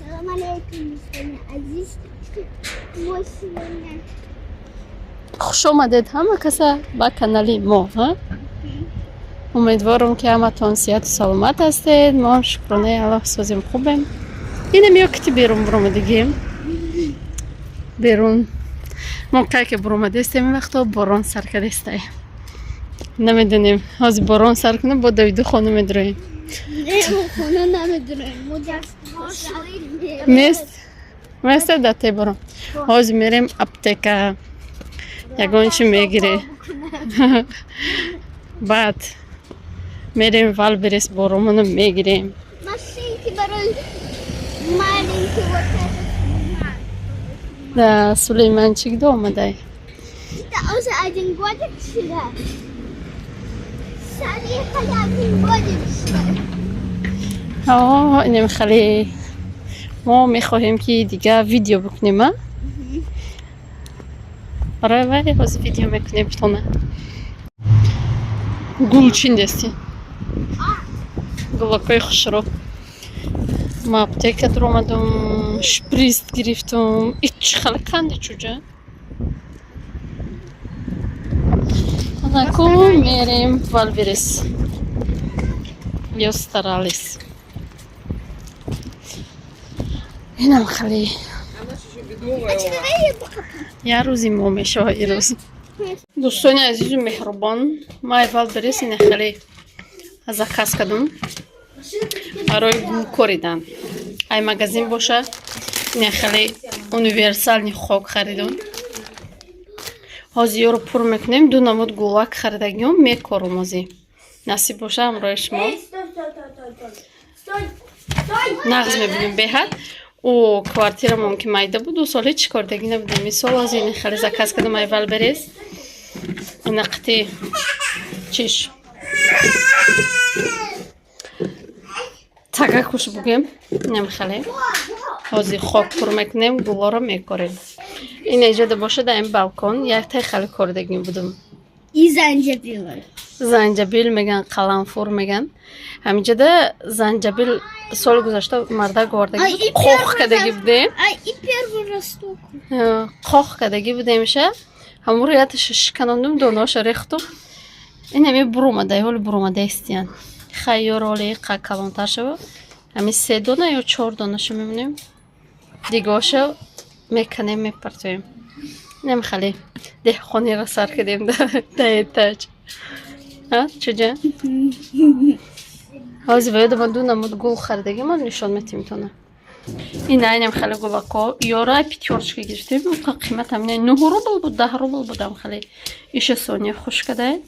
Салом алейкум, дӯстони азиз. Мо сегодня Хуш омадед, ҳама каса, ба канали мо. Умедворам, ки ҳаматон сиҳату саломат ҳастед. Мо ҳам, шукронаи Аллоҳ, созем, хубем. Инам ё кити берун буромадагием. Берун мо кай ки буромадестем, ин вақто борон сар кардестай. Намедонем, ҳозир борон сар кунад, бо давиду хона медроем. Не, мо хона намедурем. Мо даст Мест места дар те борон. Ҳозир мерем аптека, ягон чи мегирем, баъд мерем Вайлдберриз, боромоно мегирем. Машинки барои маленький вот этот. Да, Сулейманчик до омадай. Это уже один годик вчера. Сариха, один годик вчера. Инем хеле мо мехоҳем, ки дига видео бикунем, а барои вай ҳозир видео мекунем. Тона гул чиндести, гулакҳои хушро. Ма аптека дуромадум, шприц гирифтум. Ич хеле канди чуҷа. Анаку мерем Вайлдберриз ё Старалис. Инам хеле як рӯзи мо мешава ирӯз. Дӯстони азизу меҳрубон, ма Вайлдберриз ина хеле заказ кардум барои гул коридан. Ай магазин боша, ина хеле универсальный хок харидум. Ҳозир ёро пур мекунем. Ду намуд гулак харидагиём, мекорум. Ҳозир насиб боша, ҳамроҳи шумо. Стой, стой, стой, стой, стой. Стой. Нағз мебинем беҳад. Ӯ квартирамон ки майда буд, ӯ сол ҳеҷ кордагӣ набудем. Мисол, ҳозир ин хеле заказ кардам ай Вайлдберриз, ина қити чиш тагакуш бугем. Инам хеле ҳозир хок пур мекунем, гулоро мекорем. Ин эҷода боша, дар ин балкон яктай хеле кордагӣ будум. И занҷабил. Занҷабил меган, қаламфур меган. Ҳаминҷода занҷабил соли гузашта мардак овардагӣ буд, қоқ кардагӣ будем. А и первый росток. Қоқ кардагӣ будемша, ҳамуро яташа шиканондум, донаша рехтум. Ин ҳами буромада, ҳоли буромадаистиян. Хайёр, ҳоли қа калонтар шава, ҳами се дона ё чор донаша мемонем, дигоша меканем, мепартоем. Инам хеле деҳқонира сар кардем да этаж. Чуҷа ҳозир ба ёдама, ду намуд гул харидагӣ ман нишон метим тона. Ин айнам хеле гулако ёра Пятёрочка гирифтем. Қиматам не 9 рубл буд, 10 рубл будам. Хеле иша сония хуш кадай.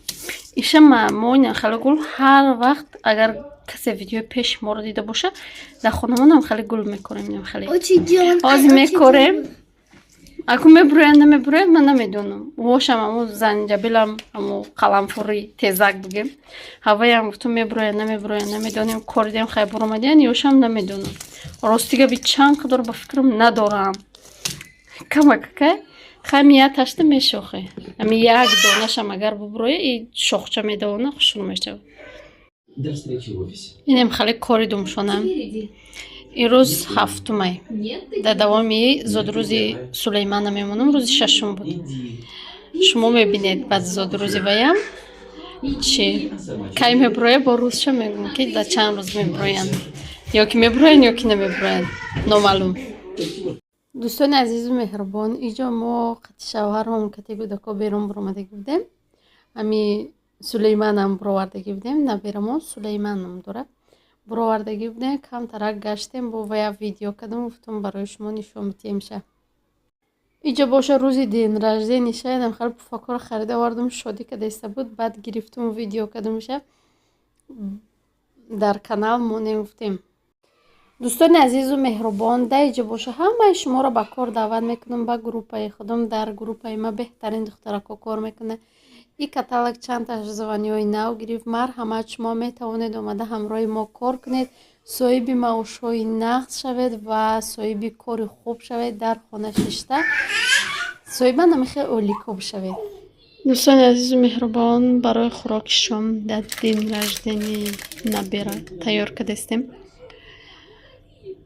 Иша мо ина хеле гул ҳар вақт, агар касе видеои пеши моро дида боша, дар хонамонам хеле гул мекорем. Инам хеле ҳозир мекорем. Аку мебуроянд, намебуроянд, ман намедонам. Вошам аму занҷабилам, аму қаламфури тезак бугем, ҳаваям гуфтум, мебуроянд, намебуроянд, намедонем. Коридем, хай, буромадиян ёшам намедонам. Рости габи, чанд қадор ба фикрам надорам. Камакакай хай яташта мешохе. Ами як донашам агар бубуроя, и шохча медавона, хушрӯ мешавад. Инем хеле кори думшонам. Ирӯз ҳафтумай, дар давоми зодрӯзи Сулеймана мемонам. Рӯзи шашум буд. Шумо мебинед, баъди зодрӯзи ваям чи кай мебуроя, бо рӯзша мегӯм, ки дар чанд рӯз мебуроянд, ё ки мебуроянд, ё ки намебуроянд, номаълум. Дӯстони азизу меҳрубон, иҷо мо қати шавҳармон, кати кӯдако берун буромадагӣ будем. Ами Сулейманам буровардагӣ будем, наберамон Сулейман ном дорад. Буровардагӣ будем, камтарак гаштем, бо вая видео кардам, гуфтум, барои шумо нишон бидиҳемша. Иҷо боша, рӯзи день рождения шаядам, хеле пуфакҳоро харида овардум, шодӣ кадаиста буд. Баъд гирифтум, видео кардумша, дар канал монем, гуфтем. Дӯстони азизу меҳрубон, дар иҷо боша, ҳамаи шуморо ба кор даъват мекунам, ба группаи худам. Дар группаи ма беҳтарин духтарако кор мекунад. И каталог чандта звание ҳои нав гирифт. Марҳамат, шумо метавонед омада ҳамроҳи мо кор кунед, соҳиби маошҳои нағз шавед ва соҳиби кори хуб шавед. Дар хона шишта соҳиба намихел олико бишавед. Дӯстони азизу меҳрубон, барои хӯроки шом дар день рождения набера тайёр кардастем.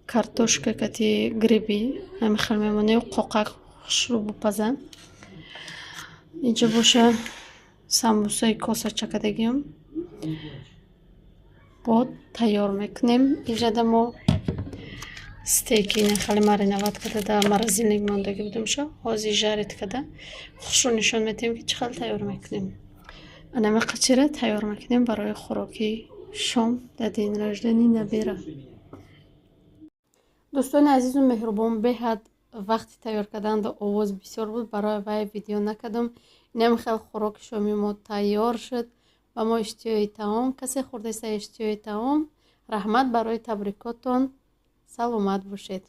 Картошка кати гриби ҳами хел мемонем, қоқак хушрӯ бупаза. Инҷа боша самбусаи косачакадагиам бо тайёр мекунем. Инҷада мо стейки ина хеле мариновать карда, дар морозильник мондагӣ будамша, ҳозир жарить карда, хушрӯ нишон медиҳем, ки чӣ хел тайёр мекунем. Анами қачира тайёр мекунем барои хӯроки шом дар день рождения набера. Дӯстони азизу меҳрубон, беҳад вақти тайёр карданда овоз бисёр буд, барои вай видео накардам. Инами хел хӯроки шоми мо тайёр шуд ва мо иштиҳои таом. Касе хӯрдаиста, иштиҳои таом. Раҳмат барои табрикотон, саломат бошед.